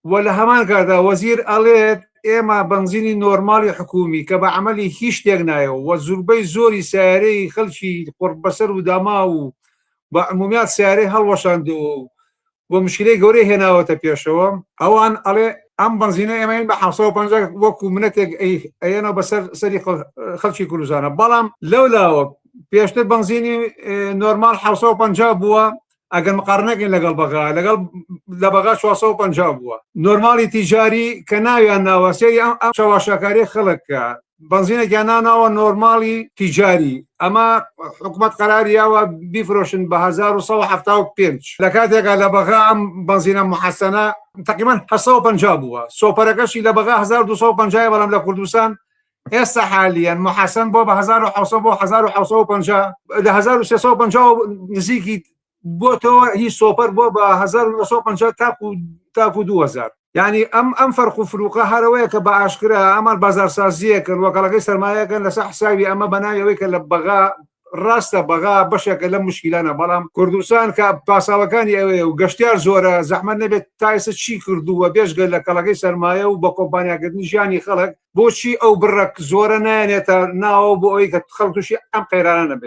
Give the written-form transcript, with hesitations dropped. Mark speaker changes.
Speaker 1: و لە هەمان کاتدا وەزیر ئەڵێت ئێمە بەنزینی نۆرماڵی حکومی کە بە عەمەلی هیچ شتێک نایەوە و زوربەی زۆری سیارەی خەڵکی قوڕبەسەر و داماو و بە عمومیات سیارەی هەڵوەشاندەوە و و مشکلەی گەورەی هێناوەتە پێشەوە ئەوان ئەڵێ ئەم بەنزینە ئێمەین بە 750 وەکو منەتێک ئەیەنەوە بەسەر سەری خەڵکی کوردستانە بەڵام لەولاوە پێشتر بەنزینی نۆرمال 750 بووە ئەگەر مقارنەکەین لەگەڵ بەغا لەگەڵ لە بەغا 450 بووە نۆرماڵی تیجاری کە ناویان ناوە سێری ئەم ئەم چەواشەکاری خەڵک کە بەنزینێکیان ناناوە نۆرماڵی تیجاری ئەمە حکومت قەراری یاوە بیفرۆشن بە 1975 لە کاتێکا لە بەغا ئەم بەنزینە محەسەنە تقریبا 850 بووە سۆپەرەکەشی لە بەغا 1250 بەڵام لە کوردستان ئێستا حالیەن محەسەن بۆ بە 1970 بۆ 1950 لە 1350 نزیکی بۆتەوە هی سۆپەر بۆ بە 1950 تاکو تاکو 2000 یعنی ئەم ئەم فەرق و فروقە هەرەوەیە کە بە ئاشکرا ئەمان بازارسازیەکەن وەکەڵەکەی سەرمایەکەن لەسەر حساوی ئەمە بەناوی ئەوەی کە لە بەغا ڕاستە بەغا بەشێکە لەم مشکیلانە بەڵام کوردستان کە پاساوەکانی ئەوەیە و گەشتیار زۆرە زەحمەت نەبێت تا ئێستا چی کردووە بێژگە لە کەڵەکەی سەرمایە و بە کۆمپانیاکردنی ژیانی خەڵک بۆچی ئەو بڕە زۆرە نایەنێتە ناوە بۆ ئەوەی کە خەڵک تووشی ئەم قەیرانە نەبێت.